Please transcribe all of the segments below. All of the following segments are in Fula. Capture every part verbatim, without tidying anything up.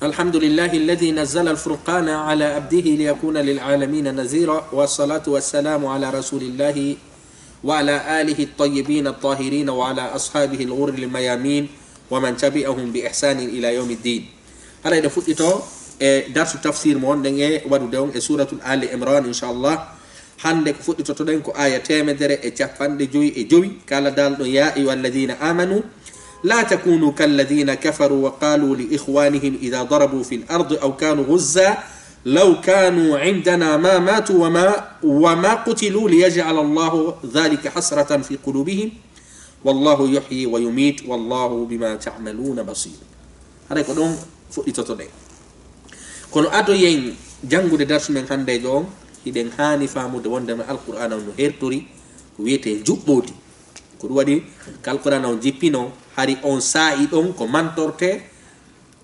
الحمد لله الذي نزل الفرقان على عبده ليكون للعالمين نذيرا، والصلاة والسلام على رسول الله وعلى آله الطيبين الطاهرين وعلى أصحابه الغر الميامين ومن تبعهم بإحسان إلى يوم الدين. Haray ɗo fuɗɗito e darsu tafsir mo wonɗen e waɗude on e suratul Ali Imran, inchallah. Hannde ko fuɗɗitotoɗen ko aya teemedere e capanɗe jowi e jowi. Kala daalɗo, "يا أيها الذين آمنوا لا تكونوا كالذين كفروا وقالوا لإخوانهم إذا ضربوا في الأرض أو كانوا غزا لو كانوا عندنا ما ماتوا وما، وما قتلوا ليجعل الله ذلك حسرة في قلوبهم والله يحيي ويميت والله بما تعملون بصير." Haray ko ɗon fuɗɗitotoɗen. Kono adoyen janngude darsu men hanndeejo on, hiɗen haani faamude wondema Alqur'aana on no hertori ko wiyetee njuɓɓoodi. Ko ɗum waɗi ko Alqur'aana on jippino, hari on saa'i ɗon ko mantorte,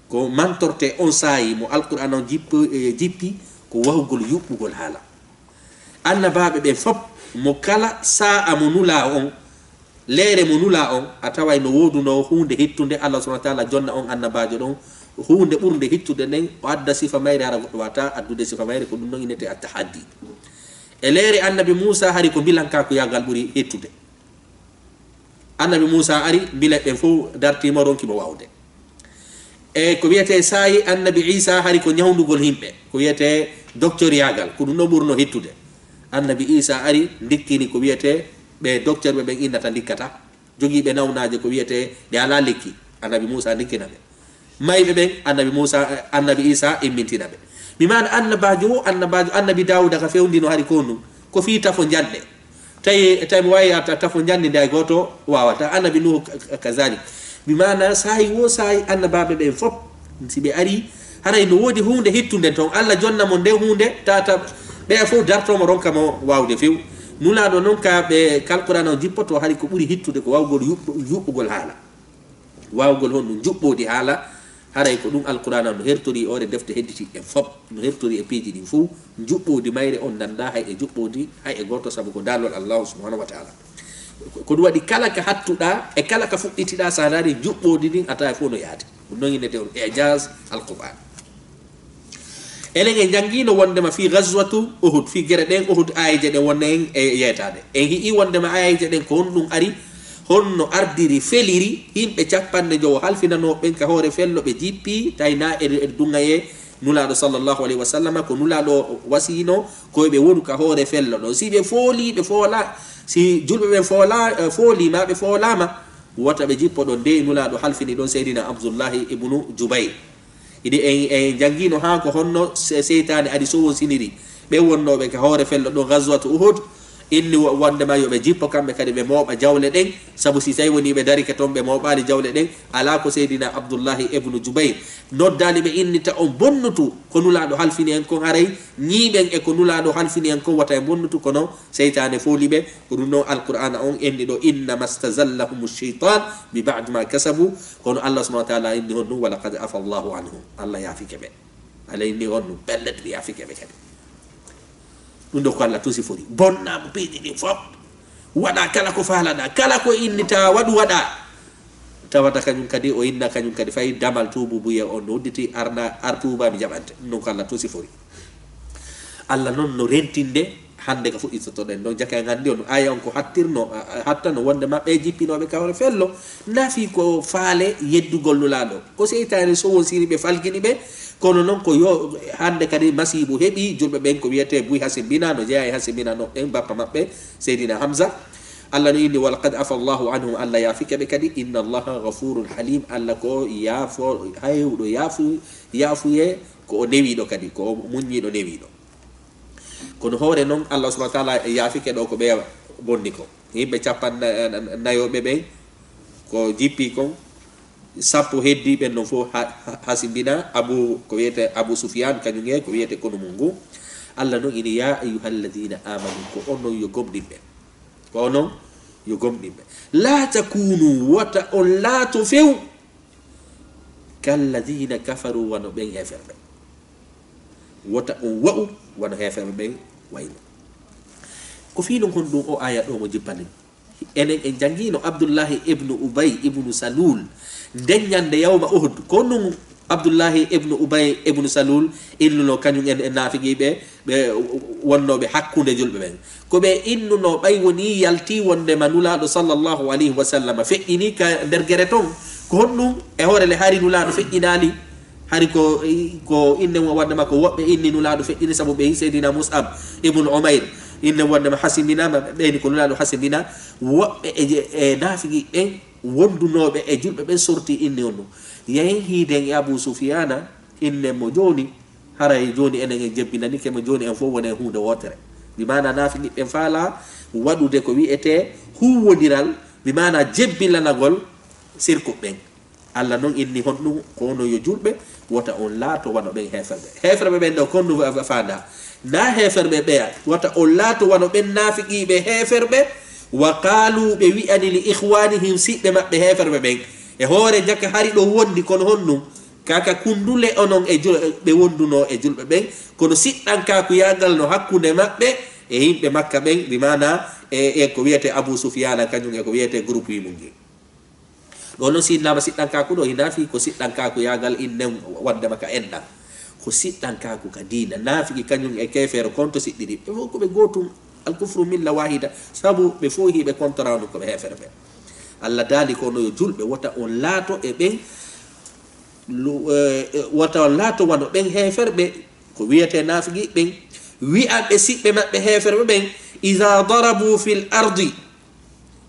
ko mantorte on saa'i mo Alqur'aana on jippo-, e, jippi ko wahugol yuɓɓugol haala. Annabaaɓe ɓen fop, mo kala saa'a mo nulaa on, leere mo nulaa on, a taway no woodunoo huunde hittunde, Allah subhanahu wa ta'ala jonna on annabaajo ɗon, huunde ɓurnde hittude nden, o adda sifa mayre, hara goɗɗo waawataa addude sifa mayre, ko ɗum ɗon innetee at-tahaddi. E leere annabi Muusa, hari ko mbilankaakuyagal ɓuri hittude. Annabi Muusa ari, mbile ɓen fof dartiima, ronki mo waawde. E ko wiyetee saa'i annabi Iisa, hari ko ñawndugol yimɓe, ko wiyetee docteuryagal, ko ɗum ɗon ɓurno hittude. Annabi Iisa ari, ndikkini ko wiyetee ɓe docteur ɓe ɓen innata ndikkata, jogiiɓe nawnaaje ko wiyetee ɓe alaa lekki, annabi Muusa ndikkina ɓe. Mayɓe ɓen, annabi Muusa, annabi Iisa immintina ɓe. Mi maana annabaajo wo annabaajo, annabi Daawuda ka fewndino hari ko ɗum, ko fii tafo njande. Tawi, tawi mi waawi arta tafo njande nde hay gooto waawataa. Annabi Nuuhu ka-, ka-, kazalik. Mi maana saa'i wo saa'i annabaaɓe ɓen fop, si ɓe ari, haray no woodi huunde hittunde ton. Allah jonna mo nden huunde, tata ɓeya fof dartoo mo, ronka mo waawde few. Nulaaɗo non ka ɓe ka Alqur'aana on jippoto, hari ko ɓuri hittude ko waawgol yuɓɓu-, yuɓɓugol haala. Waawgol honɗum? Njuɓɓoodi haala, haray ko ɗum Alqur'aana no hertori e hoore defte hedditi ɗen fop, no hertori e piiji ɗin fof. Njuɓɓoodi mayre on nanndaa hay e njuɓɓoodi hay e gooto, sabu ko daalol Allaahu subhanahu wa ta'ala. Ko, ko ɗum waɗi kala ka hattuɗaa e kala ka fuɗɗitiɗaa, so a ndaari njuɓɓoodi ndin, a taway fof no yaadi. Ɗum non innetee on i'jaaz Alqur'aan. Enen en njanngiino wonndema fii gazwatu Uhud, fii gere ɗen Uhud, aayeeje ɗen wonno en e yeetaade. En hi'i wonndema aayeeje ɗen ko honɗum ari, honno ardiri, feliri, yimɓe capanɗe jowo halfinanooɓe ɓen ka hoore fello ɓe jippi, tawi na e, e duŋayee Nulaaɗo sallallahu alayhi wa sallam, ko Nulaaɗo wasiyino ko ɓe wonu ka hoore fello ɗon. Si ɓe foolii, ɓe foola, si julɓe ɓen foola, eh, foolii maa ɓe foolaama, wota ɓe jippo ɗon. Dey Nulaaɗo halfini ɗon Seydina Abdullahi ibnu Jubayr. Iɗi en, en njanngiino haa ko honno se-, seytaane ari sowonsiniri ɓe wonnooɓe ka hoore fello ɗon, Gazwatu Uhud, inni wo-, wonndema yo ɓe jippo kamɓe kadi, ɓe mooɓa jawle ɗen, sabu si tawi woni ɓe darike ton, ɓe mooɓaali jawle ɗen, alaa ko Seydina Abdullahi ibnu Jubayr noddaali ɓe, innita on bonnutu ko Nulaaɗo halfini en kon, haray ñiiɓen e ko Nulaaɗo halfini en kon, wota en bonnutu, kono seytaane fooli ɓe. Ko ɗum ɗon Alqur'aana on inni ɗo, "Innama stazallahum shaytan bi ba'di ma kasabu." Kono Allah subhanahu wa ta'ala inni honɗum, "Wa laqad afa Allahu anhum." Allah yaafike ɓe. Allah inni honɗum, pellet mi yaafike ɓe kadi. Ɗum ɗo ko Allah tun sifori. Bonna mo piiji ɗin fof. Waɗa kala ko faalaɗa, kala ko innita waɗu waɗa. Tawata kañum kadi o inna kañum kadi fay damal tuububuye on no udditi, arna, ar tuuba mi jaɓante. Ɗum ɗon ko Allah tun sifori. Allah non no rentinde hannde ka fuɗɗitotoɗen ɗon. Jaka en anndi on, aya on ko hattirno, a, a, hattano wonndema ɓe jippinooɓe ka hoore fello, nafi ko faale yeddugol Nulaaɗo. Ko seytaane sowonsiri ɓe, falkini ɓe, kono non ko yo, hannde kadi masiibo heɓi julɓe ɓen, ko wiyetee buy hasimbina, no jeyaa e hasimbinanooɓe ɓen, bappa maɓɓe, Seydina Hamza. Allah no inni, "Wa laqad afa Allahu anhum," Allah yaafike ɓe kadi, "Inna Allaha ghafurun halim," Allah ko yaafo-, heewɗo yaafu-, yaafuye, ko o newiiɗo kadi, ko o muññiiɗo newiiɗo. Kono hoore non, Allah subhanahu wa ta'ala yaafike ɗo ko ɓe bonni ko. Yimɓe capanɗe nayo ɓe ɓen ko jippi kon, sappo heddi ɓen non fof ha-, ha-, hasimbina. Abu, ko wiyetee Abu Sufyan, kañum e ko wiyetee konu mum ngu. Allah non ini, "Ya ayyuhalladhina amanu," ko onon yo gomɗinɓe. Ko onon yo gomɗinɓe. "La takunu," wota on laato few, "kalladhina kafaru," wano ɓen heeferɓe. Wota on wa'u wano heeferɓe ɓen wayno. Ko fii non honɗum o aya ɗo mo jippanin? Enen en janngiino Abdullahi ibnu Ubay ibnu Salul nden ñande yawma Uhud, ko ɗum Abdullahi ibnu Ubay ibnu Salul innuno kañum en e naafiqiiɓe ɓe wonnooɓe hakkunde julɓe ɓen. Ko ɓe innuno ɓay woni yalti wondema Nulaaɗo sallallahu alayhi wa sallam feƴƴini ka nder gere ton. Ko honɗum? E hoore le hari Nulaaɗo feƴƴinaali. Hari ko, ko inne mo wondema ko woɓɓe inni Nulaaɗo feƴƴini sabu ɓe yi Seydina Mus'ab ibnu Umayr. Inne wondema hasimbinaama, ɓe ɓeyni ko Nulaaɗo hasimbina. Woɓɓe e je-, e naafiqiiɓe ɓen wondunooɓe e julɓe ɓen sorti inni on ɗum. Yahen hiiden e Abu Sufiyana, innen mo jooni, haray jooni enen en jebbinanike mo, jooni en fof wonen huunde wootere. Bi maana naafiqiiɓe ɓen faala waɗude ko wi'etee huuwondiral, bi maana jebbilanagol sirkuɓe ɓen. Alla non inni honɗum? Kono yo julɓe, wota on laato wano ɓen heeferɓe. Heeferɓe ɓen ɗo, kon ɗum fa-, fa-, faanda. Na heeferɓe ɓeya, wota on laato wano ɓen naafiqiiɓe heeferɓe, wa qaalu, ɓe wi'ani li ikhwanihim, siɓɓe maɓɓe heeferɓe ɓen. E hoore jaka hari ɗo wondi, kono honɗum? Kaka kundule onon e jul-, ɓe wonduno e julɓe ɓen, kono siɗɗankaakuyagal no hakkunde maɓɓe e yimɓe Makka ɓen, bi maana e, e ko wiyetee Abu Sufyana, kañum e ko wiyetee groupe yi mum ngi. Ɗo non si innama siɗɗankaaku ɗo, hina fii ko siɗɗankaakuyagal innen wondema ka enɗan. Ko siɗɗankaaku ka diina. Naafiki kañum e keefeero kon to siɗɗiri. Ɓe fof ko ɓe gootum. Al kufru milla wahida. Sabu ɓe fof hiɓe kontoraano ko ɓe heefere ɓe. Alla daali ko no yo julɓe wota on laato e ɓen, lu-, eh, eh, wota on laato wano ɓen heefere ɓe. Ko wiyetee naafiki ɓen. Wi'a ɓe siɓɓe maɓɓe heefere ɓe ɓen. Iza darabu fil ardi.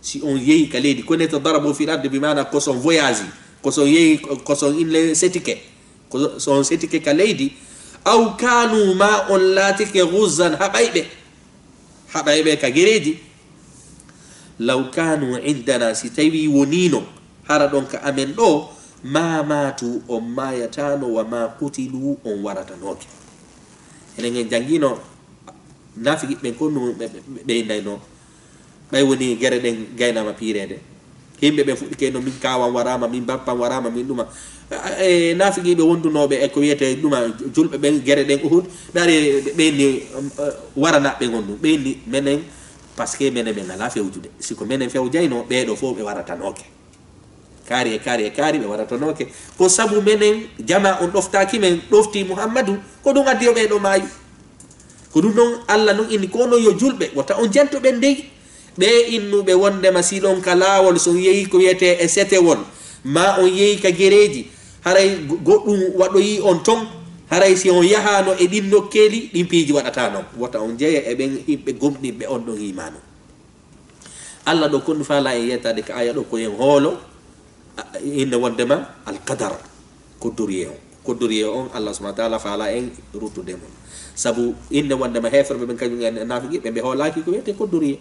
Si on yehi ka leydi, ko neta darabu fil ardi, bi maana ko son voyage, ko son yehi, ko son inle setike, ko son setike ka leydi, aw kanu, ma on laatike ghuzzan, haɓayɓe, haɓayɓe ka gereeji, law kanu indana, si tawi wonino hara ɗon ka amen ɗo, ma matu, on maayatano, wa ma qutilu, on waratanooke. Enen en jangino naafiki ɓen ko no ɓe, ɓe, ɓe, ɓe innayno. Ɓay woni gere ɗen gaynama piireede. Yimɓe ɓen fuɗɗike no min kaawan waraama, min bappan waraama, min ɗuma. E, naafiqiiɓe wondunooɓe e ko wiyetee ɗuma julɓe ɓen, gere ɗen Uhud, ɓe ari ɓe, ɓe inni, um, eh, waranaɓe on ɗum. Ɓe inni menen, parce que menen men alaa fewjude. Si ko menen fewjayno, ɓee ɗo fof ɓe waratanooke. Kaari e kaari e kaari ɓe waratanooke. Ko sabu menen, jamaa on ɗoftaaki men, ɗoftii Muhammadu, ko ɗum addi yo ɓee ɗo maayu. Ko ɗum non Alla non inni, ko onon yo julɓe, wota on janto ɓen dey. Ɓee innuɓe wondema si ɗon ka laawol, si on yehi ko wiyetee e setewol, ma on yehi ka gereeji, haray go-, goɗɗum waɗoyi on ton, haray si on yahaano e ɗin nokkeeli, ɗin piiji waɗataa non. Wota on jeya e ɓen yimɓe gomɗinɓe on ɗon iimaanu. Alla ɗo kon faala en yettaade ka aya ɗo ko en hoolo, a, inne wondema alqadar, koddoriye on. Koddoriye on, Alla subhanahu wa taala faala en ruttude mum. Sabu inne wondema heeferɓe ɓen kañum en naafiqiiɓe ɓe hoolaaki ko wiyetee koddoriye.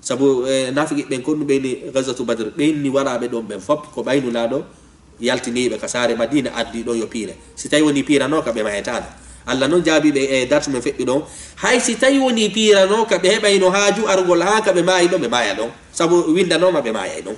Sabu, eh, naafiqiiɓe ɓen kon no ɓeyni Ghazwatu Badr, ɓen ni waraaɓe ɗon ɓen fop ko ɓay Nulaaɗo yaltiniiɓe ka saare Madiina, addi ɗon yo piire. Si tawi woni piiranooka, ɓe maayataano. Alla non jaabiiɓe e darsu men feƴƴu ɗon. Hay si tawi woni piiranooka, ɓe heɓayno haaju argol haa ka ɓe maayi ɗon, ɓe maaya ɗon. Sabu winndanooma ɓe maayay ɗon.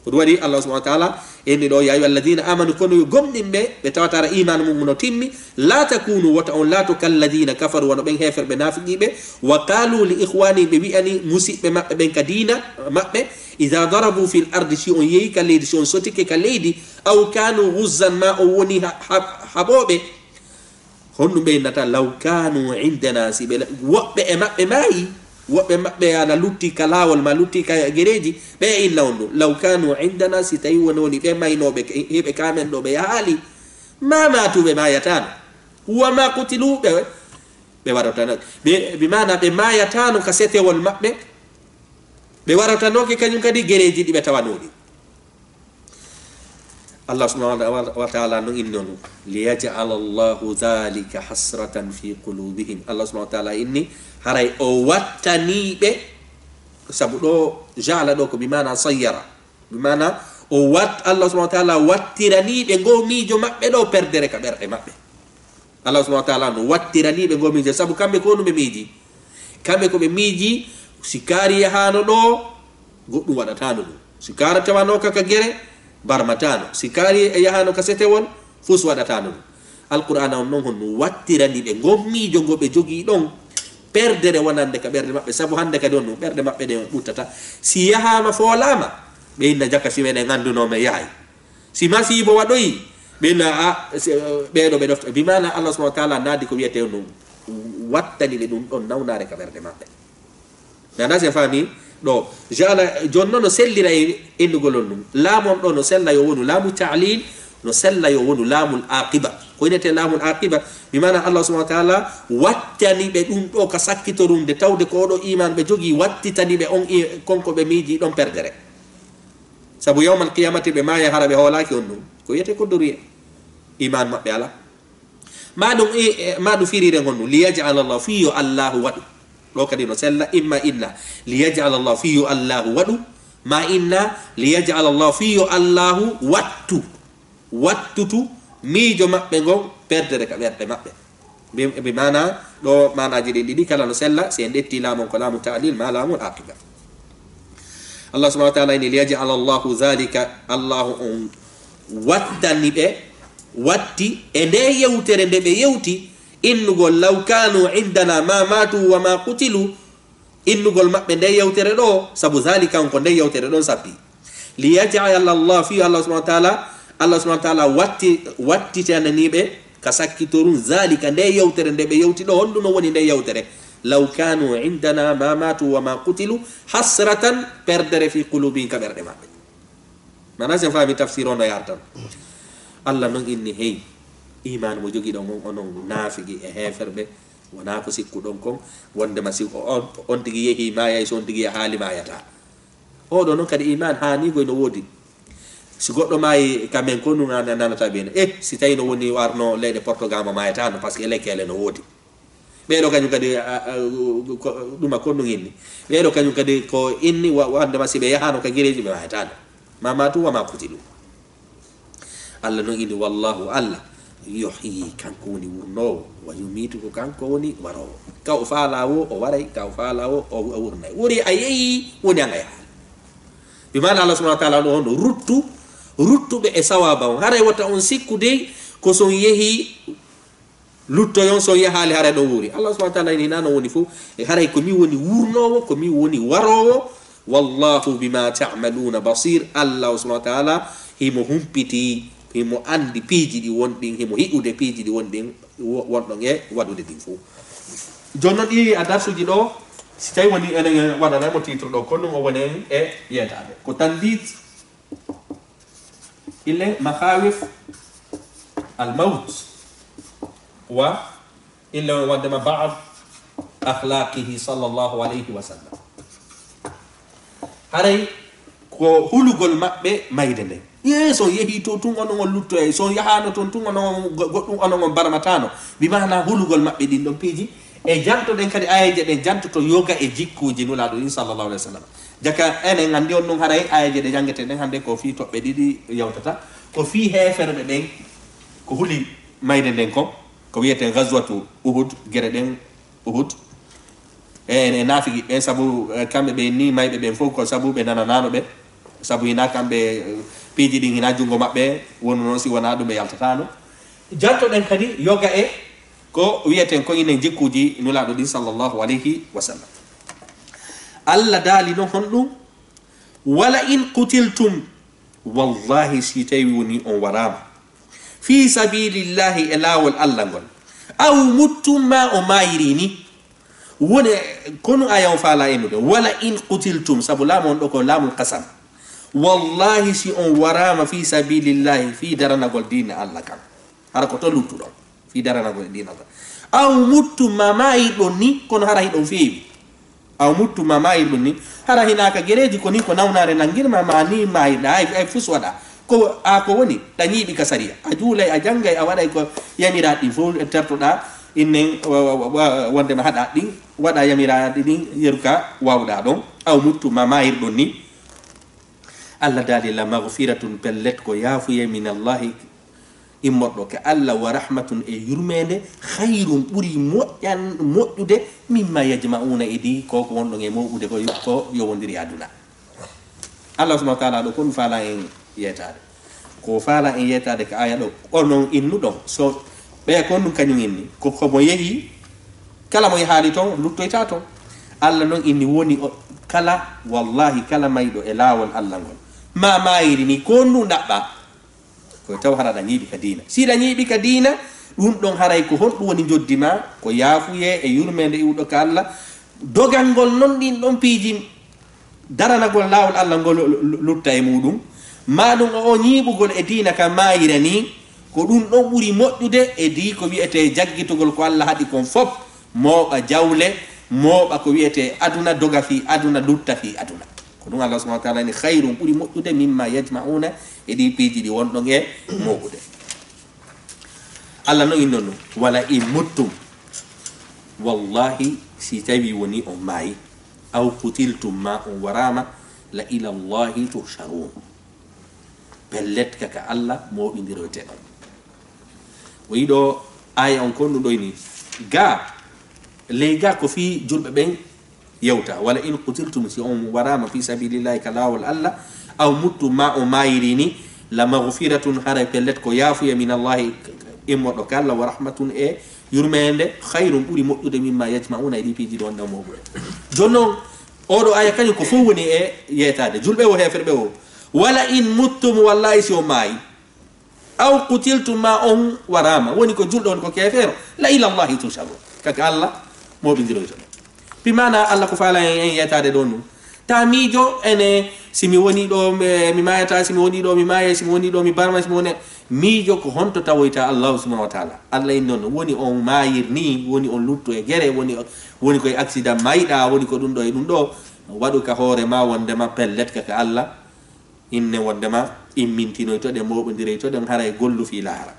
Ko ɗum waɗi Allah subhanahu wa taala inni ɗo, "Ya ayyuha alladina amanu", kono yo gomɗinɓe, ɓe tawata ara iman mum no timmi, "la takunu", wota on laato, "kalladina kafaru", wano ɓen heeferɓe naafiqiiɓe, "wa qalu li ikhwanihim", ɓe wi'ani musiɓɓe maɓɓe ɓen ka diina maɓɓe, "idha darabu fil ardi", si on yehi ka leydi, si on sotike ka leydi, "aw kanu ghuzzan", ma on woni ha-, ha-, haɓooɓe. Honɗum ɓe innata? "Law kanu indana", si ɓe la-, woɓɓe e maɓɓe maayi, woɓɓe maɓɓe ana lutti ka laawol ma lutti ka gereeji, ɓe inna on ɗum. "Law kanu indana", si tawi woni woni ɓe maynooɓe, ke-, heɓe ka men ɗo ɓe yahaali, "ma matu", ɓe maayataano. "Wa ma qutilu", ɓe, ɓe warotano. Ɓe, bi maana ɓe maayataano ka setewol maɓɓe, ɓe warotanooke kañum kadi gereeji ɗi ɓe tawanooɗi. Allah subhanahu wa ta'ala no inno ɗum, "Liyaj'ala Allahu dhalika hasratan fi qulubihim." Allah subhanahu wa ta'ala inni, haray o wattani ɓe, sabu ɗo ja'ala ɗo ko bi maana sayyara. Bi maana o wat-, Allah subhanahu wa ta'ala wattirani ɓe ngo miijo maɓɓe ɗo perdere ka ɓerɗe maɓɓe. Allah subhanahu wa ta'ala no wattirani ɓe ngo miijo, sabu kamɓe ko ɗum ɓe miiji. Kamɓe ko ɓe miiji, si kaari yahaano ɗo, goɗɗum waɗataano ɗum. Si kaara tawano ka, ka gere, barmataano. Si kaari e yahaano ka setewol, fus waɗataano ɗum. Alqur'aana on non honno wattirani ɓe ngon miijo ngo ɓe jogii ɗon, perdere wonande ka ɓerɗe maɓɓe, sabu hannde kadi on ɗum ɓerɗe maɓɓe ɗe ɓuttata. Si yahaama foolaama, ɓe inna jaka si meɗen annduno men yahay. Si masiibo waɗoyi, Ɓe na a, se, ɓeeɗo ɓe ɗofta. Bi maana Allah subhanahu wa ta'ala naadi ko wiyetee ɗum, wattani ɓe ɗum ɗon nawnaare ka ɓerɗe maɓɓe. Nana sen faami? Ɗo, jala, jooni noon no sellira e innugol on ɗum. Laamu on ɗo no sella yo wonu laamu ta'lil, no sella yo wonu laamul aqiba. Ko innetee laamul aqiba? Bi maana Allah subhanahu wa ta'ala wattani ɓe ɗum ɗo ka sakkitorum nde tawde ko oɗo iman ɓe jogii, wattitani ɓe on i-, kon ko ɓe miiji ɗon perdere. Sabu yawmal qiyamati ɓe maaya hara ɓe hoolaaki on ɗum. Ko wiyetee ko doriya. Iman maɓɓe ala. Ma ɗum i-, e, ma ɗum firiren honɗum? Liyaj'ala Allah, fii yo Allahu waɗu. Ɗo kadi no sella, imma inna. Liyaj'ala Allah, fii yo Allahu waɗu. Ma inna, liyaj'ala Allah, fii yo Allahu wattu. Wattutu miijo maɓɓe ngon perdere ka ɓerɗe maɓɓe. Bi, bi maana, ɗo maanaaji ɗin ɗiɗi kala no sella, si en ƴetti laamu on ko laamu ta'lil, ma laamu aqiba. Allah subhanahu wa ta'ala ini, "Liyaj'ala Allahu dhalika", Allahu on wattani ɓe, watti e nde yewtere nde ɓe yewti, innugol, "Law kanu indana ma matu wa ma qutilu", innugol maɓɓe nde yewtere ɗo, sabu dhalika on ko nde yewtere ɗon sappi. "Liyaj'ala Allah", fii Allah subhanahu wa ta'ala, Allah subhanahu wa ta'ala watti, wattitanani ɓe ka sakkitorum, "dhalika", nde yewtere nde ɓe yewti ɗo, honɗum woni nde yewtere? "Law kanu indana ma matu wa ma qutilu, hasratan", perdere, "fi qulubihim", ka ɓerɗe maɓɓe. Mana sen faami tafsir on no yartan. Allah non inni, hey, iman mo jogiɗon on, onon naafigi e heeferɓe, wonaa ko sikkuɗon kon, wondema si o-, on, on tigi yehi maayay, so on tigi yahaali maayataa. Oɗo non kadi iman haanigo no woodi. Si goɗɗo maayi ka men ko nun a nanata ɓe, eh, si tawi no woni warno leyɗe Portugal mo maayataano, parce que lekkeele no woodi. Ɓeeɗo kañum kadi, a, a, ko, ɗuma ko nun inni. Ɓeeɗo kañum kadi ko inni wa-, wandema si ɓe yahaano ka gereeji ɓe maayataano. Ma matu wa ma qutilu. Allah non inni, "Wallahu, Allah, yuhyi", kanko woni wurnoowo, "wa yumitu", ko kanko woni waroowo. Ka o faalaa wo, o waray, ka o faalaa wo, o, o wurnay. Woni a yehi, woni an a yahaali. Bi maana Allah subhanahu wa ta'ala no hono ruttu, ruttuɓe e sawaba on. Haray wata on sikku dey ko son yehi luttoyon, son yahaali haray ɗon wuuri. Allah subhanahu wa ta'ala ini na no woni fof. E haray ko mi woni wurnoowo, ko mi woni waroowo. "Wallahu bima ta'maluna basir." Allah subhanahu wa ta'ala himo humpiti, himo andi piiji ɗi wonɗin, himo hi'ude piiji ɗi wonɗin, wo-, wonɗon e waɗude ɗin fof. Jooni non ɗi a darsuji ɗo, si tawi woni enen waɗanay mo titre ɗo, kono o woni en e yeetaade. Ko tandid ille makhawif al-mawt wa ille wondema ba'd akhlaqihi sallallahu alayhi wa sallam. Haray ko hulugol maɓɓe mayde nden. Ye, so yehi to tun onon on luttoyay, so yahaano ton tun onon on go-, goɗɗum onon on barmatano. Bi maana hulugol maɓɓe ɗin ɗon piiji. E jantoɗen kadi ayeje ɗen jantoto yoga e jikkuuji Nulaaɗo ɗin sallallahu alayhi wa sallam. Jaka enen anndi on ɗum haray ayeje ɗe janngeteɗen hannde ko fii toɓɓe ɗiɗi yawtata. Ko fii heeferɓe ɓen ko huli mayde nden kon, ko wiyeten Ghazwatu Uhud, gere ɗen Uhud. E, e naafigi ɓen, sabu, e, kamɓe ɓe ni mayɓe ɓen fof ko sabu ɓe nananaano ɓe. Sabu hina kamɓe, e, piiji ɗin hina junngo maɓɓe wonu noon, si wonaa ɗum ɓe yaltataano. Jantoɗen kadi yoga e ko wiyeten ko inen jikkuuji Nulaaɗo ɗin sallallahu alayhi wa sallam. Allah daali non honɗum? "Wala in qutiltum", wallahi si tawi woni on waraama, "fi sabilillahi", e laawol Allah ngol, "aw muttum", ma o maayiri ni, woni, kono aya o faala ennude, "wala in qutiltum", sabu laamu on ɗo ko laamul qasam. Wallahi si on waraama "fi sabilillahi", fii daranagol diina Allah kan, hara ko to luttuɗon, fii daranagol diina Allah. "Aw muttum", ma maayirɗon ni, kono hara hiɗon feewi. "Aw muttum", ma maayirɗon ni, hara hina ka gereeji ko ni ko nawnaare nangirma, ma ni maayirɗa, ay, ay fus waɗa. Ko a ko woni, ɗa ñiiɓi ka sariya. A juulay, a janngay, a waɗay ko yamiraɗi ɗin fof tertoɗa, innen, wa-, wa-, wa-, wa-, wondema haɗa ɗin, waɗa yamiraɗi ɗin, yeru ka wawɗa ɗon. "Aw muttum", ma maayirɗon ni. Allah daali, "La maghfiratun", pellet ko yaafuye, "min Allahi", immorɗo ka Allah, "wa rahmatun", e yurmeende, "khayrun", ɓuri moƴƴan-, moƴƴude, "mimma yajma'una", e di ko, ko wonɗon e mawɓude ko, ko yowondiri aduna. Allah subhanahu wa ta'ala ɗo kon faala en yeetaade. Ko faala en yeetaade ka aya ɗo, onon innuɗon, so ɓe kon ɗum kañum inni, ko, ko mo yehi, kala mo yahaali ton, luttoyta ton. Allah non inni woni o, kala, wallahi, kala mayɗo e laawol Allah ngol, ma maayiri ni, ko ndu ɗaɓɓa. Ko taw hara aɗa ñiiɓi ka diina. Si aɗa ñiiɓi ka diina, ɗum ɗon haray ko honɗum woni njoddi ma? Ko yaafuyee e yurmeende iwɗo ka Alla. Dogangol non ɗin ɗon piiji daranagol laawol Alla ngol lu-, lu-, lutta e muɗum. Maa ɗum o ñiiɓugol e diina ka maayira nii, ko ɗum ɗon ɓuri moƴƴude e dii ko wi'etee jaggitugol ko Alla haɗi kon fof. Mooɓa jawle, mooɓa ko wi'etee aduna, doga fii aduna, lutta fii aduna. Ko ɗum Allah subhanahu wa ta'ala ni, "Khayrun", ɓuri moƴƴude, "mimma yajma'una", e ɗii piiji ɗi wonɗon e mooɓude. Allah non inno ɗum, "Wala in muttum", wallahi, si tawi woni on maayi, "aw qutiltum", ma on waraama, "la ila Allahi tuhsharun". Pellet ka, ka Allah mooɓindiroyte on. O yiɗo aaya on konnuɗo ini. Ga, ley ga ko fii julɓe ɓen yewta. "Wala in qutiltum", si on waraama fi sabilillahi ka laawol Allah, "aw muttum", ma o maayiri ni, "la maghfiratun", haray pellet ko yaafuye, "min Allahi", immoɗo ka Allah, "wa rahmatun", e yurmeende, "khayrun", ɓuri moƴƴude, "mimma yajma'una", e ɗi piiji ɗi wonɗa mooɓude. Jooni non, oɗo aaya kañum ko fof woni e yeetaade. Julɓe o, heeferɓe o. "Wala in muttum", wallahi si on maayi. "Aw qutiltum", ma on waraama. Woni ko julɗo, woni ko keefeero. "La ila Allahi tuhsharun". Kaka Allah mooɓindiroyto ɗon. Bi maana Allah ko faala en, en yeetaade ɗon ɗum. Ta miijo ene, si mi woni ɗo, mi, mi maayata, si mi woni ɗo, mi maaya, si mi woni ɗo, mi barma, si mi woni. Miijo ko honto tawoyta Allah subhanahu wa ta'ala. Allah inno non, woni on maayir ni, woni on luttu e gere, woni, woni ko e accident mayɗa, woni ko ɗum ɗo e ɗum ɗo. Waɗu ka hoore ma wondema pellet ka, ka Allah. Inne wondema immintinoytoɗen, mooɓondiroytoɗen, haray gollu fii lahara.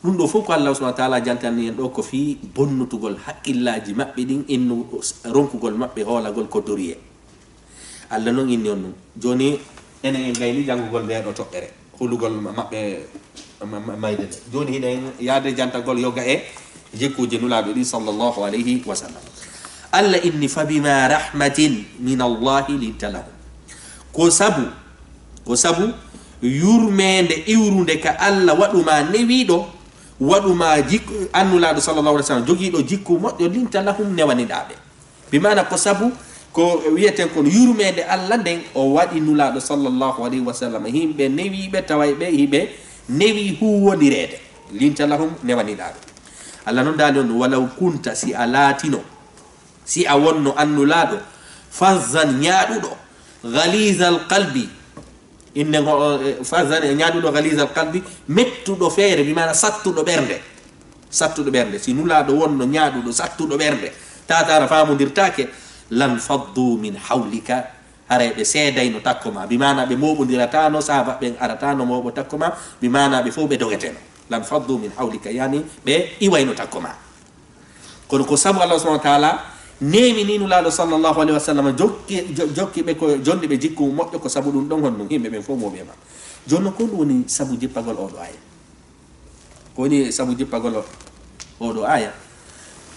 Ɗum ɗo fof ko Allah subhanahu wa ta'ala jantani en ɗo ko fii bonnutugol haqqillaaji maɓɓe ɗin, innu ronkugol maɓɓe hoolagol ko doriye. Allah non inni on ɗum. Jooni enen en gayni janngugol nde ɗo toɓɓere, hulugol ma-, maɓɓe ma-, ma-, mayde nde. Jooni hiɗen yaade jantagol yoga e jikkuuji Nulaaɗo ɗi sallallahu alayhi wa sallam. Allah inni, "Fa bima rahmatin min Allahi linta lahum." Ko sabu, ko sabu yurmeende iwrunde ka Allah waɗu ma newiiɗo, waɗu ma jik-, an Nulaaɗo sallallahu alayhi wa sallam, jogiiɗo jikku moƴƴo, linta lahum, newaniɗaa ɓe. Bi maana ko sabu ko wi'eten kon yurmeende Allah nden, o waɗi Nulaaɗo sallallahu alayhi wa sallam yimɓe newiiɓe, tawayɓe hiɓe newi huuwondireede. Linta lahum, newaniɗaa ɓe. Allah non daali on, "Walaw kunta", si a laatino, si a wonno an Nulaaɗo, "fazzan", ñaaɗuɗo, "ghalizal qalbi", inne ngo, eh, "fazzan", e ñaaɗuɗo, "ghalizal qalbi", mettuɗo feere, bi maana sattuɗo ɓernde. Sattuɗo ɓernde. Si Nulaaɗo wonno ñaaɗuɗo, sattuɗo ɓernde, taataara faamondirtaake, "lan faddu min hawlika", haray ɓe seedayno takko ma. Bi maana ɓe mooɓondirataano, sahaaba ɓen arataano mooɓo takko ma, bi maana ɓe fof ɓe dogeteno. "Lan faddu min hawlika", yani ɓe iwayno takko ma. Kono ko sabu Allah subhanahu wa ta'ala neemini Nulaaɗo sallallahu alayhi wa sallam, jokki, jo-, jokki ɓe ko jonɗi ɓe jikku moƴƴo, ko sabu ɗum ɗon honɗum, yimɓe ɓen fof mooɓi e ma. Jooni non, ko honɗum woni sabu jippagol oɗo aaya? Ko woni sabu jippagol o-, oɗo aaya?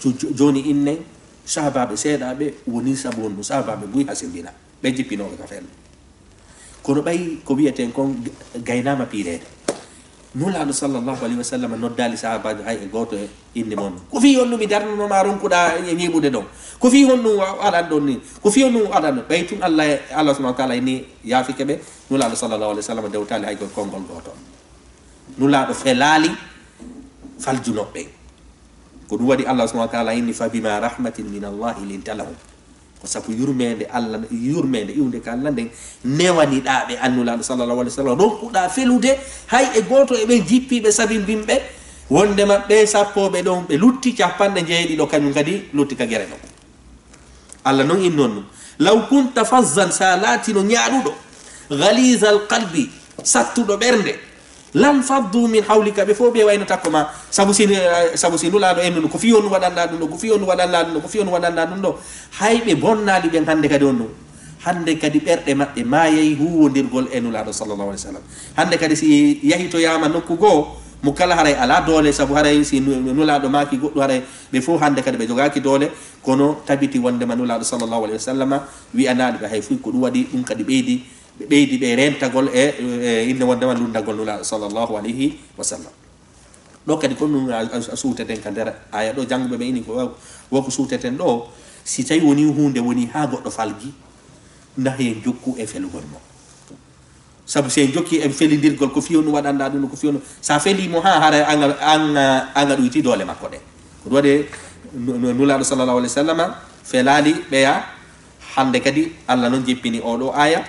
Jo-, jo-, jooni innen, sahabaaɓe seeɗaaɓe woni sabu honɗum, sahabaaɓe buy hasimbina. Ɓe jippinooɓe ka fenno. Kono ɓay ko wi'eten kon g-, gaynaama piireede. Nulaaɗo sallallahu alayhi wa sallam noddaali sahaabaajo hay e gooto e innde mon. Ko fii honɗum mi darnuno ma ronkuɗaa e ñiiɓude ɗon? Ko fii honɗum wa-, waɗan ɗon ni? Ko fii honɗum waɗan ɗon? Ɓay tun Allah e, Allah subhanahu wa ta'ala inni yaafike ɓe, Nulaaɗo sallallahu alayhi wa sallam dewtaali hay ko konngol gooto. Nulaaɗo felaali faljunooɓe ɓen. Ko ɗum waɗi Allah subhanahu wa ta'ala inni, "Fa bima rahmatin min Allahi linta lahum." Ko sabu yurmeende Allah, yurmeende iwnde ka Allah nden, newaniɗaa ɓe an Nulaaɗo sallallahu alayhi wa sallam. Ronkuɗaa felude hay e gooto e ɓen jippiiɓe sabimbinɓe, wondema ɓe sappooɓe ɗon ɓe lutti, capanɗe njeeɗiɗo kañum kadi lutti ka gere ɗon. Allah non innon ɗum. "Law kunta fazzan", sa laatino ñaaɗuɗo, "ghalizal qalbi", sattuɗo ɓernde, "lan faddu min hawlika", ɓe fof ɓe wayno takko ma. Sabu si, eh, sabu si Nulaaɗo en ɗum, ko fii on waɗanɗaa ɗum ɗo, ko fii on waɗanɗaa ɗum ɗo, ko fii on waɗanɗaa ɗum ɗo. Hay ɓe bonnaali ɓen hannde kadi on ɗum. Hannde kadi ɓerɗe maɓɓe maayay huuwondirgol e Nulaaɗo sallallahu alayhi wa sallam. Hannde kadi si yahitoyaama nokku goo, mo kala haray alaa doole, sabu haray si Nu-, Nulaaɗo maaki goɗɗum, haray ɓe fof hannde kadi ɓe jogaaki doole, kono tabiti wondema Nulaaɗo sallallahu alayhi wa sallam wi'anaali ɓe hay fuy. Ko ɗum waɗi ɗum kadi ɓeydi, ɓe ɓeydi ɓe rentagol e, e innde wondema lunndagol Nulaaɗo sallallahu alayhi wa sallam. Ɗo kadi ko ɗum a, a, a suuteten ka nder aya ɗo, jannguɓe ɓe ini ko wa-, wo ko suuteten ɗo, si tawi woni huunde woni haa goɗɗo falgi, na heen jokku e felugol mo. Sabu si en jokki en felindirgol, ko fiyonu waɗanɗa ɗum, ko fiyonu. Sa feli mo ha, hara an, an, an a ɗoyti doole makko ɗe. Ko ɗum waɗi nu-, nu-, Nulaaɗo sallallahu alaihi wasallama felaali ɓeya. Hande kadi Allah non jippini oɗo aya,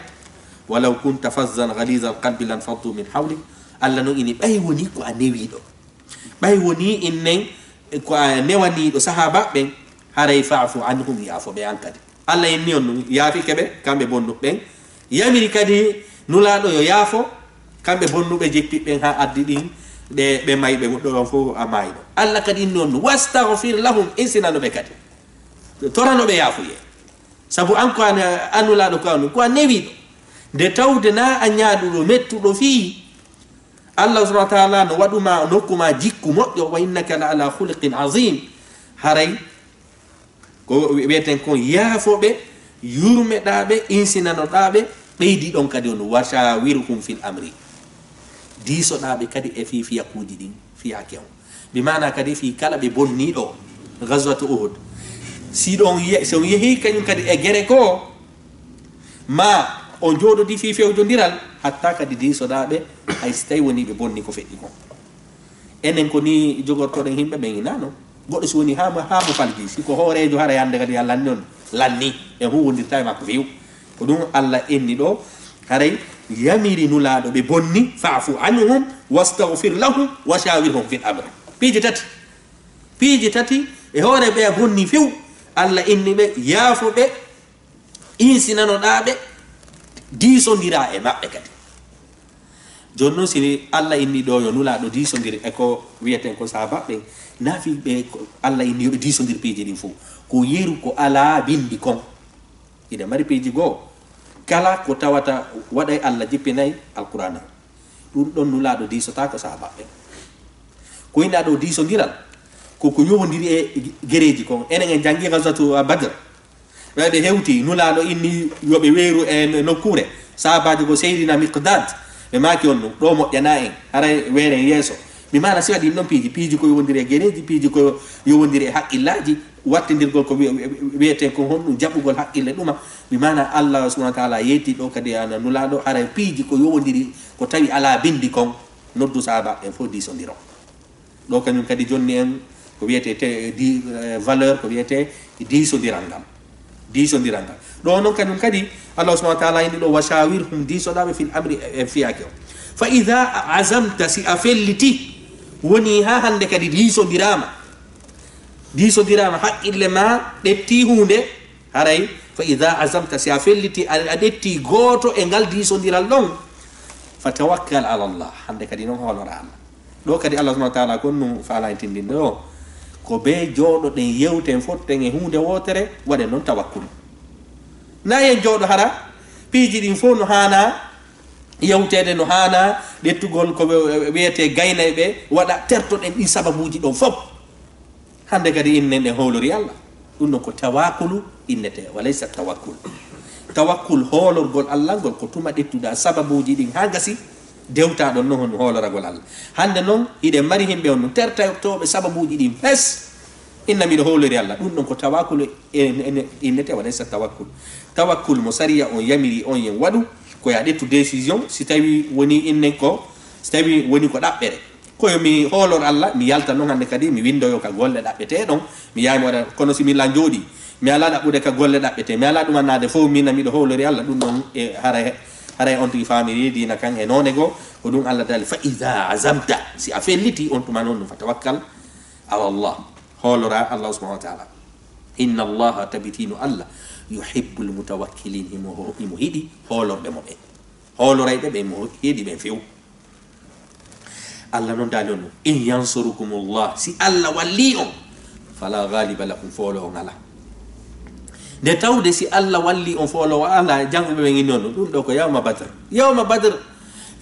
"Walaw kunta fazzan ghalizal qalbi lan faddu min hawlik." Allah non ini ɓay woni ko a newiɗo. Ɓay woni innen ko a newaniɗo sahaba ɓen, haray fa'fu anhum, yaafo ɓe an kadi. Allah inni on ɗum, yaafike ɓe, kamɓe bonnuɓe ɓen. Yamiri kadi Nulaaɗo yo yaafo, kamɓe bonnuɓe jekkiɓe ɓen ha addi ɗin, ɓe, ɓe mayɓe, goɗɗo on fof a mayɗo. Allah kadi inni on ɗum, "Wastaghfir lahum", insinano ɓe kadi. Torano ɓe yaafuye. Sabu an ko an, an Nulaaɗo ko an, ko a newiɗo. Nde tawde na a ñaaɗuɗo, mettuɗo fii Allah subhanahu wa ta'ala no waɗu ma, nokku ma jikku moƴƴo, "wa innaka la ala khuluqin azim." Haray ko wi-, wiyeten kon, yaafo ɓe, yurmeɗa ɓe, insinanoɗa ɓe, ɓeydi ɗon kadi on, "wa shawirhum fil amri." Diisoɗa ɓe kadi e fii fiyakuuji ɗin, fiyake on. Bi maana kadi fii kala ɓe bonniɗo, Ghazwatu Uhud. Si ɗon ye-, si on yehi kañum kadi e gere ko, ma on jooɗodi fii fewjondiral, hatta kadi diisoɗa ɓe, hay si tawi woni ɓe bonni ko feƴƴi kon. Enen ko ni jogortoɗen yimɓe ɓen, ina non. Goɗɗo si woni haa mo, haa mo falji, si ko hooreejo, haray hannde kadi a lanni on, lanni, en huwondirta e makko few. Ko ɗum Allah inni ɗo, haray yamiri Nulaaɗo ɓe bonni, "Fa'fu anhum, wastaghfir lahum, wa shawirhum fil amr." Piiji tati. Piiji tati e hoore ɓe a bonni few, Allah inni ɓe, yaafo ɓe, insinanoɗaa ɓe, diisondiraa e maɓɓe kadi. Jooni noon, si Allah inni ɗo yo Nulaaɗo diisondir e ko wiyeten ko sahaaba ɓen, na fii ɓe ko Allah inni yo ɓe diisondir piiji ɗin fof. Ko yeru ko alaa binndi kon. Ina mari piiji goo. Kala ko tawata waɗay Allah jippinay Alqur'aana. Ɗum ɗon Nulaaɗo diisotaako sahaaba ɓen. Ko ina ɗo diisondiral, ko ko yowondiri e gereeji kon. Enen en janngi Ghazwatu Badr. Ɓe, ɓe hewti, Nulaaɗo inni yo ɓe weeru e nokkuure. Sahaabaajo goo, Seydina Miqdaad, ɓe maaki on ɗum, ɗo moƴƴanaa en, haray weeren yeeso. Mi maana si waɗi ɗum ɗon piiji, piiji ko yowondiri e gereeji, piiji ko yowondiri e haqqillaaji, wattindirgol ko wi-, wi-, wiyetee ko honɗum jaɓugol haqqille ɗuma. Mi maana Allah subhanahu wa ta'ala yetti ɗo kadi ana Nulaaɗo, haray piiji ko yowondiri ko tawi alaa binndi kon, noddu sahaaba ɓen fof diisondiro. Ɗo kañum kadi jonni en ko wiyetee te-, di-, eh, valeur, ko wiyetee diisondiral ngal. Diisondiral ngal. Ɗo noon kañum kadi, Allah subhanahu wa ta'ala inni ɗo, "Wa shawirhum", diisoɗaa ɓe, "fil amri", e, e fiyake o. "Fa idha azamta", si a felliti, woni haa hannde kadi diisondiraama. Diisondiraama, haqqille ma ɗetti huunde, haray, "fa idha azamta", si a felliti, a, a ɗetti gooto e ngal diisondiral ɗon, "fa tawakkal ala Allah", hannde kadi noon hooloraa Allah. Ɗo kadi Allah subhanahu wa ta'ala ko ɗum faalaa en tinndinde o. Ko bee jooɗoɗen, yewten, fotten e huunde wootere, waɗen noon tawakkul. Na en jooɗo hara piiji ɗin fof no haanaa yewteede, no haanaa ɗettugol ko ɓe, ɓe wiyetee gaynayɓe, waɗa tertoɗen ɗin sababuuji ɗon fof. Hannde kadi inen en hoolori Allah. Ɗum ɗon ko tawakkulu innetee, wa laysa tawakkul. Tawakkul, hoolorgol Allah ngol, ko tuma ɗettuɗaa sababuuji ɗin haa gasi, dewtaa ɗon noon hooloragol Allah. Hannde noon, hiɗen mari yimɓe on no tertotooɓe sababuuji ɗin fes. Inna miɗo hoolori Allah. Ɗum ɗon ko tawakkulu e, e, e, innetee, wa laysa tawakkul. Tawakkul mo sariya on yamiri on yen waɗu, ko yo a ɗettu décision, si tawi woni innen ko, si tawi woni ko ɗaɓɓere. Ko yo mi hoolor Allah, mi yalta noon hannde kadi, mi winndoyo ka golle ɗaɓɓetee ɗon, mi yahay mi waɗa, kono si mi la jooɗii, mi alaa ɗaɓɓude ka golle ɗaɓɓetee, mi alaa ɗumannaade fof, min miɗo hoolori Allah, ɗum ɗon e haray, haray on tigi faamiri diina kan e noone goo, ko ɗum Allah daali, "Fa idha azamta", si a felliti, on tuma noon ɗum, "fa tawakkal ala Allah", hooloraa Allah subhanahu wa ta'ala. "Inna Allaha", tabitino Allah, "yuhibbul mutawakkilin", himo, himo hiɗi hoolorɓe mo ɓen. Hoolorayɓe ɓe, mo heedi ɓen few. Allah non daali on, "In yansurukumullah", si Allah wallii on, "fala ghaliba lakum", fooloowo ngalaa. Nde tawde si Allah wallii on, fooloowo alaa, jannguɓe ɓen inni on, ɗum ɗo ko yawma Badr. Yawma Badr,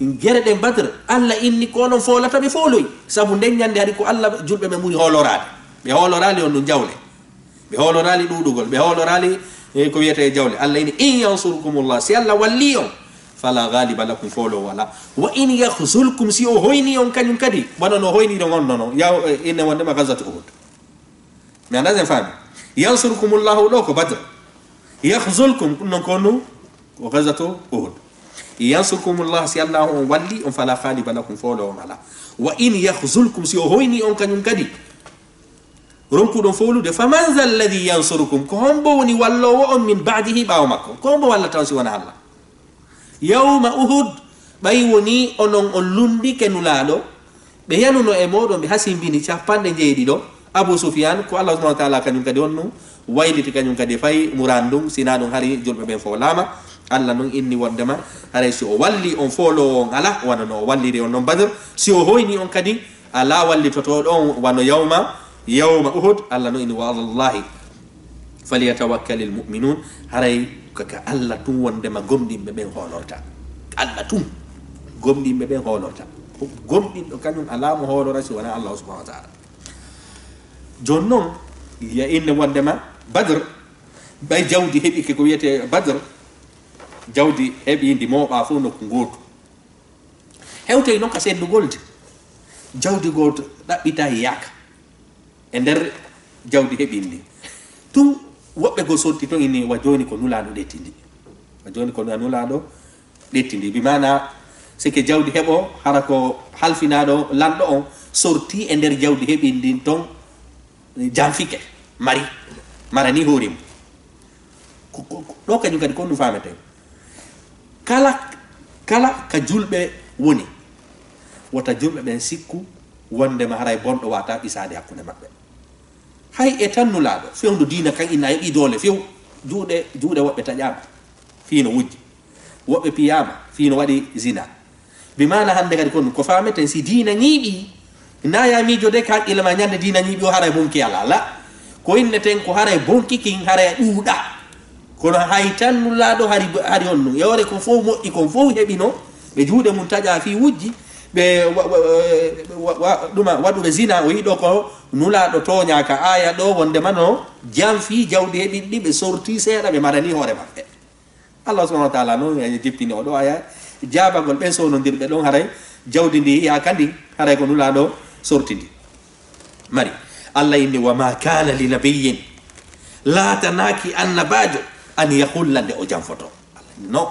gere ɗen Badr, Allah inni ko onon foolata, ɓe fooloyi. Sabu nden ñande hari ko Allah julɓe ɓen ɓuri hooloraade. Ɓe hooloraali on ɗum jawle. Ɓe hooloraali ɗuuɗugol, ɓe hooloraali, eh, ko wiyetee jawle. Allah ini, "In yansurkumullah", si Allah wallii on, "fala ghaliba lakum", fooloowo walaa. "Wa in yakhzulkum", si o hoynii on kañum kadi, wano no hoyniri on non, yaw, eh, inne wondema Ghazwat Uhud. Mi anndaa si en faami. "Yansurkumullahu" ɗo ko Badr. "Yakhzulkum", ɗum non ko nu, ko Ghazwat Uhud. Yansurkumullah, si Allah on walli on, fala ghaliba lakum, fooloowo on alaa. Wa in yakhzulkum, si o hoyni on kañum kadi, ronkuɗon foolude, faman zal ladhi yansurukum, ko hombo woni walloowo on, min ba'dihi, ɓaawo makko? Ko hombo wallata on si wonaa Allah? Yawma Uhud, ɓay woni onon on lunndike Nulaaɗo, ɓe yanuno e mooɗon, ɓe hasimbini capanɗe njeeɗiɗo. Abu Sufyaan, ko Allah subhanahu wa ta'ala kañum kadi on nun wayliti kañum kadi fay muraan ndun, sinaa ɗun hari julɓe ɓen foolaama. Allah nun inni wonndema haray si o walli on, fooloowo on alaa, wano no o walliri on non Badr. Si o hoyni on kadi, alaa wallitotooɗo on wano yawma, yawma Uhud. Allah nun inni, wa alallahi falyatawakkalil mu'minun, haray ko ka Allah tun wonndema gomɗinɓe ɓen hoolorta. Allah tun gomɗinɓe ɓen hoolorta. Gomɗinɗo kañum alaa mo hoolora si wonaa Allah subhanahu wa ta'ala. Jooni non, ya inne wonndema Badr, ɓay jawdi heɓike ko wiyetee Badr, jawdi heɓindi mooɓaa fof nokku ngootu. Hewtoy non ka senndugol de. Jawdi gooto ɗaɓɓitaay yaaka e nder jawdi heɓindi. Tun woɓɓe goo sorti ton inni, wa jooni ko Nulaaɗo ɗettindi. Wa jooni ko Nulaaɗo ɗettindi. Bi maana, sike jawdi heɓo, hara ko halfinaaɗo lanɗo on sorti e nder jawdi heɓindi ton, janfike, mari, marani hoore mum. Ko, ko, ko, ɗo kañum kadi ko ɗum faameten. Kala, kala ka julɓe woni, wota julɓe ɓen sikku wonndema haray bonɗo waata ɓisaade hakkunde maɓɓe. Hay e tan Nulaaɗo, fewndo diina kan inna yoɓi doole few, juuɗe, juuɗe woɓɓe taƴaama, fii no wujji. Woɓɓe piyaama, fii no waɗi zina. Bi maana hannde kadi kon ko faameten, si diina ñiiɓii, naa yaa miijo de ka haqqille maa ñande diina ñiiɓii o haray bonki alaa. La. Ko inneten ko haray bonki kin haray ɗuuɗa. Kono hay tan Nulaaɗo hari, hari on nun. Yewre kon fow moƴƴi, kon fow heɓino. Ɓe juuɗe mum taƴaa fii wujji. Ɓe wa, wa, wa, wa, ɗuma waɗuɓe zina, o yiɗo ko Nulaaɗo tooñaa ka aaya ɗo wonndema no janfii jawdi heɓindi, ɓe sortii seeɗa, ɓe maranii hoore maɓɓe. Allah subhanahu wa ta'ala non e jippini o ɗo aya, jaabagol ɓen sownondirɓe ɗon, haray jawdi ndi yaaka ndi, haray ko Nulaaɗo sorti ndi. Mari, Allah inni, wa ma kana li nabiyyin, laatanaaki annabaajo, an yahulla, nde o janfoto. Allah inni, no,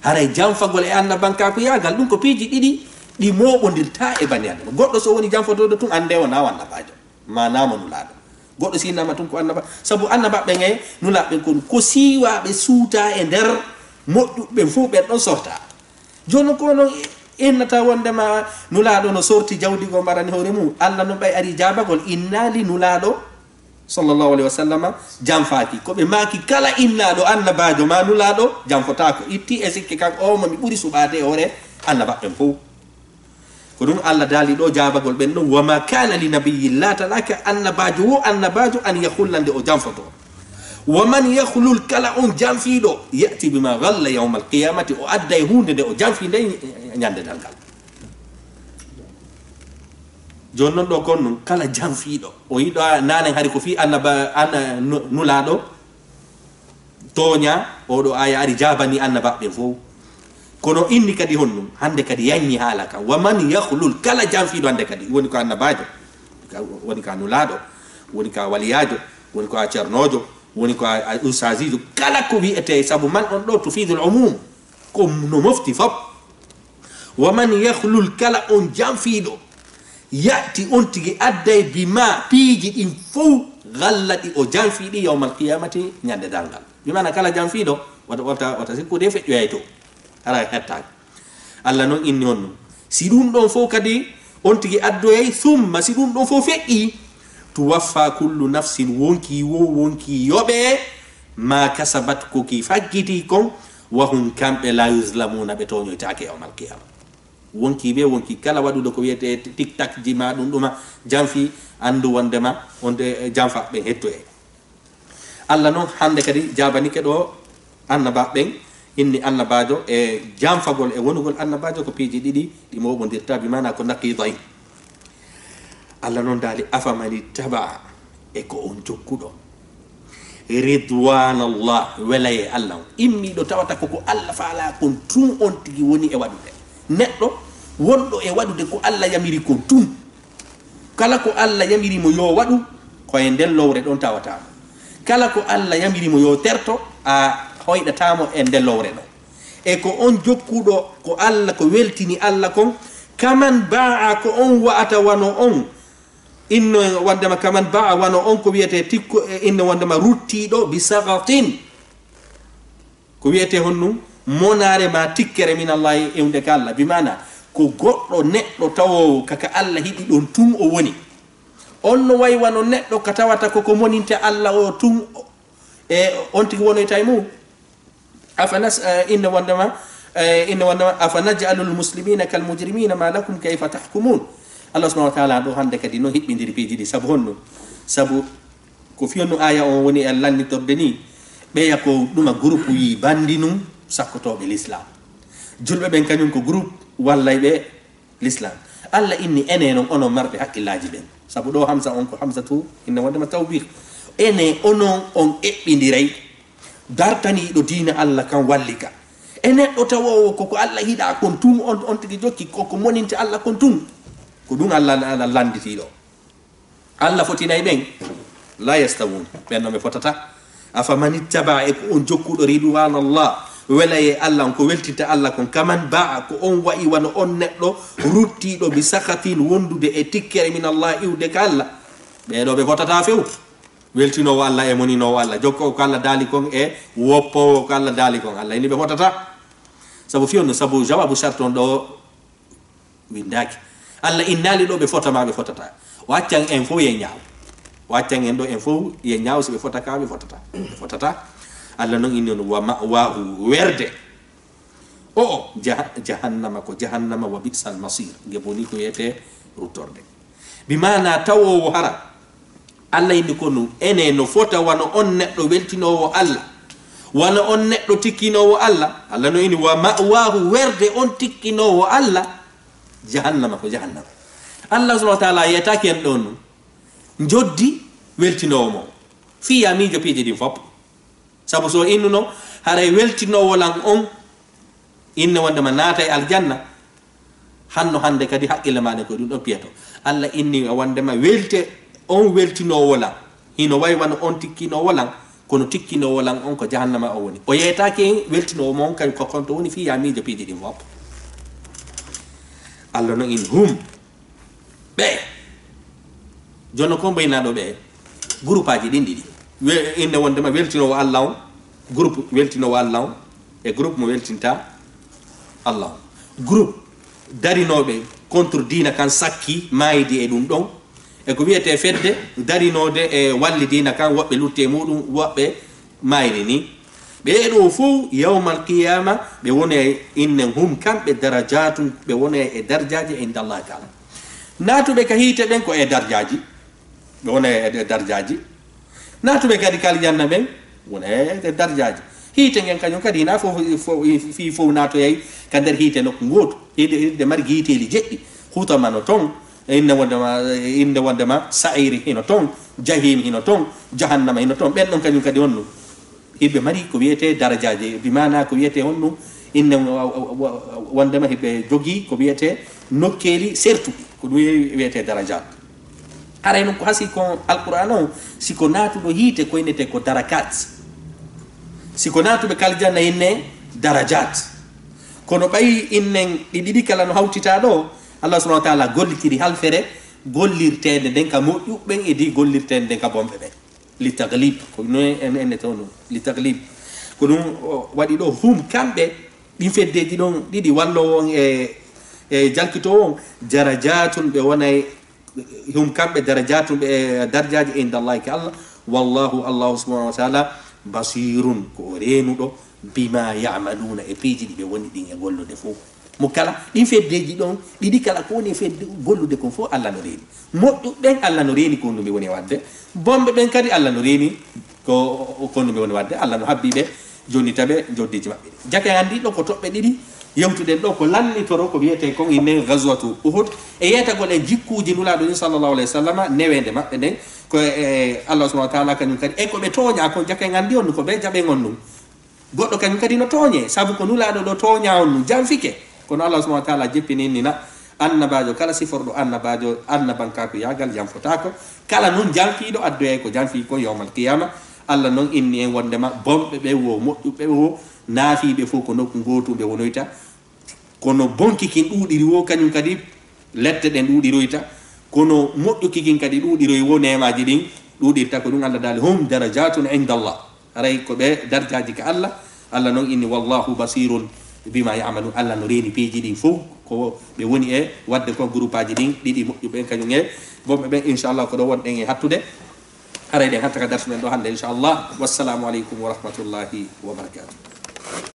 haray janfagol e annabankaaku yaagal, ɗum ko piiji ɗiɗi ɗi mooɓondirtaa e bani Adama. Goɗɗo so woni janfotooɗo tun, annde o naa o annabaajo. Maanaama Nulaaɗo. Goɗɗo si innama tun ko annaba, sabu annabaaɓe ɓen e Nulaaɓe ɓen kon ko siiwaaɓe suutaa e nder moƴƴuɓe ɓen fow, ɓen ɗon sortaa. Jooni non ko non innata wonndema Nulaaɗo no sorti jawdi goo marani hoore mum. Allah non ɓay ari jaabagol, innaali Nulaaɗo, sallallahu alayhi wa sallama, janfaaki. Ko ɓe maaki kala innaaɗo annabaajo maa Nulaaɗo janfotaako. Itti e sikke kan o mo mi ɓuri suɓaade e hoore annabaaɓe ɓen fow. Ko ɗum Allah daali ɗo jaabagol ɓen ɗon, wa ma kana li nabiyyin, laatanaaka annabaajo wo annabaajo, an yahulla, nde o janfoto. Wa man yahlul, kala on janfiiɗo, ya'ti bima ghalla yawmal qiyamati, o adday huunde nde o janfi nden ñande darngal. Jooni non ɗo kon nun, kala janfiiɗo, o yiɗo a, naanen hari ko fii annaba, anna, nu-, Nulaaɗo, tooñaa, oo ɗoo aaya ari jaabanii annabaaɓe ɓen fow. Kono inni kadi honɗum? Hannde kadi yaññi haala kan. Wa man yahlul, kala janfiiɗo hannde kadi, woni ko annabaajo, ka, woni ko a nulaaɗo, woni ko a waliyaajo, woni ko a ceernoojo, woni ko a, a ustaasiijo, kala ko wi'etee, sabu man on ɗoo tufidul umum, ko no mofti fop. Wa man yahlul, kala on janfiiɗo, ya'ti on tigi adday bima, piiji ɗin fow, ghalla, ɗi o janfii ɗi, yawmal qiyamati, ñande darngal. Bi maana kala janfiiɗo, wata, wata, wata sikkude feƴƴoyay to. Hara hettaaka. Allah non inni on ɗum. Si ɗum ɗon fow kadi on tigi addoyay, summa, si ɗum ɗon fow feƴƴii, tuwaffa kullu nafsin, wonkii wo wonkii yoɓee, ma kasabat, ko ki faggitii kon, wa hum, kamɓe, la yuzlamuna, ɓe tooñoytaake yawmal qiyama. Wonkii ɓe, wonkii kala waɗuɗo ko wiyetee tiktak ji ma ɗum ɗuma, janfi, anndu wondema on de janfa ɓen hettoyay. Allah non hannde kadi jaabanike ɗo annabaaɓe ɓen, inni annabaajo e janfagol e wonugol annabaajo ko piiji ɗiɗi ɗi mooɓondirta, bi maana ko naqiiday. Allah non daali, afaman ittaba, e ko on jokkuɗo, ridwanallah, welaye Allah on, immiiɗo tawata ko ko Allah faalaa kon tun on tigi woni e waɗude. Neɗɗo wonɗo e waɗude ko Allah yamiri kon tun. Kala ko Allah yamiri mo yo waɗu, ko e nden lowre ɗon tawata mo. Kala ko Allah yamiri mo yo terto, a hoyɗata mo e nden lowre ɗon. E ko on jokkuɗo ko Alla, ko weltini Alla kon, kaman ba'a, ko on wa'ata wano on, inno wondema kaman ba'a, wano on ko wiyetee tikko, e inno wondema ruttiiɗo bi sakhatin, ko wiyetee honɗum, monaare ma tikkere min Allahi iwde ka Alla, bi maana ko goɗɗo neɗɗo tawoowo ka, ka Alla hiɗi ɗon tun o woni. On no wayi wano neɗɗo ka tawata ko ko moninta Alla o tun, e on tigi wonoyta e mum. Afanas-, eh, inna wondema, eh, inna wondema, "Afanaj'alul muslimina kal mujrimina ma lakum kayfa tahkumun?" Allah subhanahu wa ta'ala ɗo hande kadi no hiɓɓindiri piiji ɗi. Sabu honno? Sabu ko fiyonno aya on woni e lannitorde ni, ɓeya ko ɗuma groupe yi bandi nun sakkotooɓe l'islam. Julɓe ɓen kañum ko groupe wallay ɓe l'islam. Allah inni ene non onon marɓe haqqillaaji ɓen. Sabu ɗo Hamza on ko Hamzatu inna wondema tawbih. Ene onon on eɓɓindiray dartaniiɗo diina Allah kan wallika. E neɗɗo tawoowo koko Allah hiɗa kon tun, on, on tigi jokki koko moninta Allah kon tun. Ko ɗum Allah na, na landitiiɗo. Allah fotinay ɓen. La yastawun. Ɓen no ɓe fotata. Afaman ittaba, e ko on jokkuɗo ridwan Allah, welaye Allah on, ko weltinta Allah kon, kaman ba'a, ko on wa'i wano on neɗɗo ruttiiɗo bi sakhatin, wondude e tikkere min Allah iwde ka Allah. Ɓee ɗo ɓe fotata few. Weltinoowo Allah e moninoowo Allah, jokkoowo ko Allah daali kon e woppoowo ko Allah daali kon, Allah ini ɓe fotata. Sabu fiyo no, sabu jawabu sharti on ɗo windaaki. Allah innaali ɗo ɓe fota ma ɓe fotata. O accan en fow ye ñaaw. O accan en ɗo en fow ye ñaaw, si ɓe fota ka ɓe fotata. Ɓe fotata. Allah non inni on wa ma'wahu, werde. O, o, jaha-, jahannama ko jahannama, wa bi'sal masir. Nge boni ko wiyetee ruttorde. Bi maana tawoowo hara. Allah inni ko ɗum, ene no fota wano on neɗɗo weltinoowo Allah. Wano on neɗɗo tikkinoowo Allah. Allah no ini wa ma'wahu, werde on tikkinoowo Allah. Jahannama ko jahannama. Allah subhanahu wa ta'ala yetaaki en ɗon ɗum. Njoddi weltinoowo mo. Fii yaa miijo piiji ɗin fop. Sabu so innuno, haray weltinoowo lan on, inne wondema naata e aljanna, hanno hande kadi haqqille ma ne ko ɗum ɗo piyato. Allah inni wondema welte on weltinoowo lan, hino way wano on tikkinoowo lan, kono tikkinoowo lan on ko jahannama o woni. O yeetaaki en weltinoowo mo on kay ko konto woni fii yaa miijo piiji ɗin fof. Allah no in hum. Ɓe. Jooni ko mbaynaɗo ɓe, groupe aji ɗin ɗiɗi. We-, innde wondema weltinoowo Allah on, groupe weltinoowo Allah on, e groupe mo weltinta Allah on. Groupe darinooɓe contre diina kan sakki, maaydi e ɗum ɗon. E ko wiyetee fedde darinoode e walli diina kan, woɓɓe lutti e muɗum, woɓɓe mayri ni. Ɓee ɗoo fow, yawmal qiyaama, ɓe wonay innen hum kamɓe darajatun, ɓe wonay e darjaaji e inda Allah taala. Naatuɓe ka hiite ɓen ko e darjaaji, ɓe wonay e darjaaji. Naatuɓe kadi ka aljanna ɓen, wonay e darjaaji. Hiite ngen kañum kadi hinaa fow, fow, fii fow naatoyay ka nder hiite nokku ngootu. Hiite, hiite mari hiiteeli jeɗɗi. Hutama no ton, innde wondema, innde wondema Sa'iri hino ton, Jahim hino ton, Jahannama hino ton. Ɓen ɗon kañum kadi honɗum? Hiɓe mari ko wiyetee darajaaji, bi maana ko wiyetee honɗum? Innde wo-, wo-, wo-, wondema hiɓe jogii ko wiyetee nokkeeli sertuɗi, ko ɗum wiyetee darajaat. Haray non ko hasi ko Alqur'aan on, si ko naatuɗo hiite ko innetee ko darakat. Si ko naatuɓe ka aljanna innee darajaat. Kono ɓay innen ɗi ɗiɗi kala no hawtitaa ɗo, Allah subhanahu wa ta'ala gollitiri halfere gollirteende nden ka moƴƴuɓe ɓen e di gollirteende nden ka bonɓe ɓen. Li taglib, ko no en, en, en tawno, li taglib. Ko ɗum o waɗi ɗo hum kamɓe, ɗin feddeeji ɗon ɗiɗi, walloowo on e, e jalkitoowo on, darajatun, ɓe wonay, hum kamɓe darajatun, ɓe darjaaji inda Allahi ka Allah, wallahu, Allahu subhanahu wa ta'ala, basirun, ko o reenuɗo, bima ya'maluna, e piiji ɗi ɓe woni ɗin e gollude fow. Mo kala, ɗin feddeeji ɗon ɗiɗi kala, ko woni e fedde gollude kon fow, Allah no reeni. Moƴƴuɓe ɓen, Allah no reeni ko honɗum ɓe woni e waɗde. Bonɓe ɓen kadi, Allah no reeni ko, ko honɗum ɓe woni waɗde. Allah no habbi ɓe, jonnita ɓe njoddiji maɓɓe ɗin. Jaka anndi ɗo ko toɓɓe ɗiɗi yewtuɗen ɗo, ko lannitoro ko wiyetee kon inne Ghazwatu Uhud. E yeetagol e jikkuuji Nulaaɗo ɗin sallallahu alayhi wa sallam, neweende maɓɓe nden, ko e Allah subhanahu wa ta'ala kañum kadi. E ko ɓe tooñaa kon, jaka anndi on ko ɓe jaɓen on ɗum. Goɗɗo kañum kadi no tooñee, sabu ko Nulaaɗo ɗo tooñaa on ɗum, janfike. Kono Allah subhanahu wa ta'ala jippininna annabaajo kala siforɗo annabaajo, annabankaaku yaagal janfotaako. Kala non janfiiɗo addoyay ko janfii kon yawmal qiyaama. Allah noon inni en wonndema bonɓe ɓe wo, moƴƴuɓe ɓe wo, naafiiɓe fof ko nokku gootu ɓe wonoyta. Kono bonki kin ɗuuɗiri wo, kañum kadi lette ɗen ɗuuɗiroyta. Kono moƴƴuki kin kadi ɗuuɗiroy wo, neemaaji ɗin ɗuuɗirta. Ko ɗum Allah daali, "Hum darajatun inda Allah." Haray ko ɓe darjaaji ka Allah. Allah noon inni, "Wallahu basirun bima ya'malun." Allah no reeni piiji ɗin fof, ko ɓe woni e waɗde ko, groupaaji ɗin ɗiɗi, moƴƴuɓe ɓen kañum e bonɓe ɓen. Inchallah, ko ɗo wonɗen e hattude. Haray ɗen hatta ka darsu men ɗo hannde, inchallah. Wassalamu aleykum wa rahmatullahi wa barakatuh.